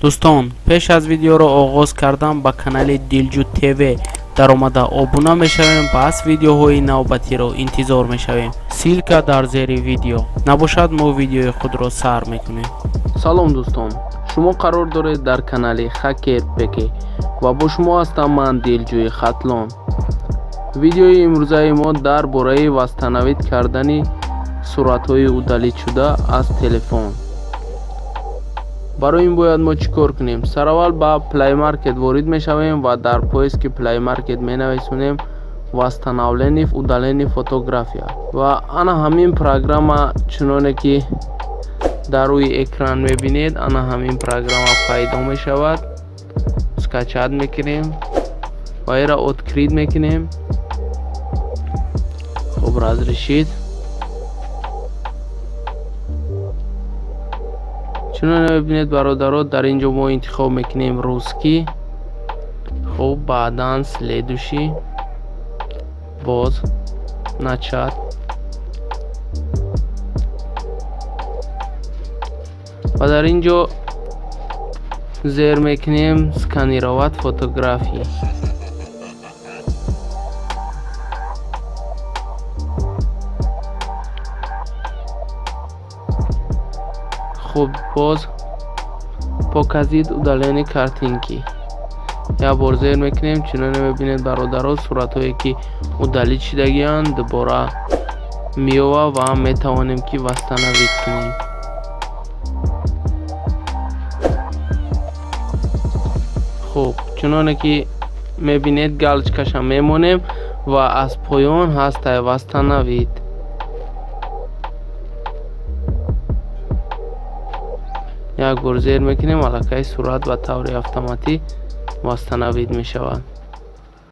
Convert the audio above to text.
Дӯстон, пеш аз видеоро оғоз кардан ба канали Дилҷӯ ТВ даромада обуна мешавем, пас видеоҳои навбатиро интизор мешавем. Ссылка дар зери видео. Набошад, мо видеои худро сар мекунем. Салом, дӯстон! Шумо қарор доред дар канали Хакер ПК ва бо шумо ҳастам ман, Дилҷӯи Хатлон. Видеои имрӯзаи мо дар бораи восстановить кардани суратҳои удалить-шуда аз телефон. Барои ин бояд мо чӣ кор кунем? Сараввал ба Play Market ворид мешавем ва дар поиски Play Market менависонем «Восстановление удаленных фотографий». Ва ана ҳамин программа, чуноне ки дар рӯи экран мебинед, ана ҳамин программа пайдо мешавад. Скачать мекунем ва инро открыть мекунем. Хуб, разрешить. Чуноне мебинед, бародаро, дар ин ҷо мо интихоб мекунем русский. Хуб, баъдан следующий, боз начать. Ва дар ин ҷо зер мекунем сканировать фотографии. Хуб, боз показать удаленные картинки як бор зер мекунем. Чуноне мебинед, бародаро, суратҳое ки удалить шудагианд, дубора меова ва метавонем ки восстановить кунем. Хуб, чуноне ки мебинед, галочкаша мемонем ва аз поён ҳастай восстановить. Як бор зер мекунем, аллакай сурат ба таври автоматӣ восстановить мешавад.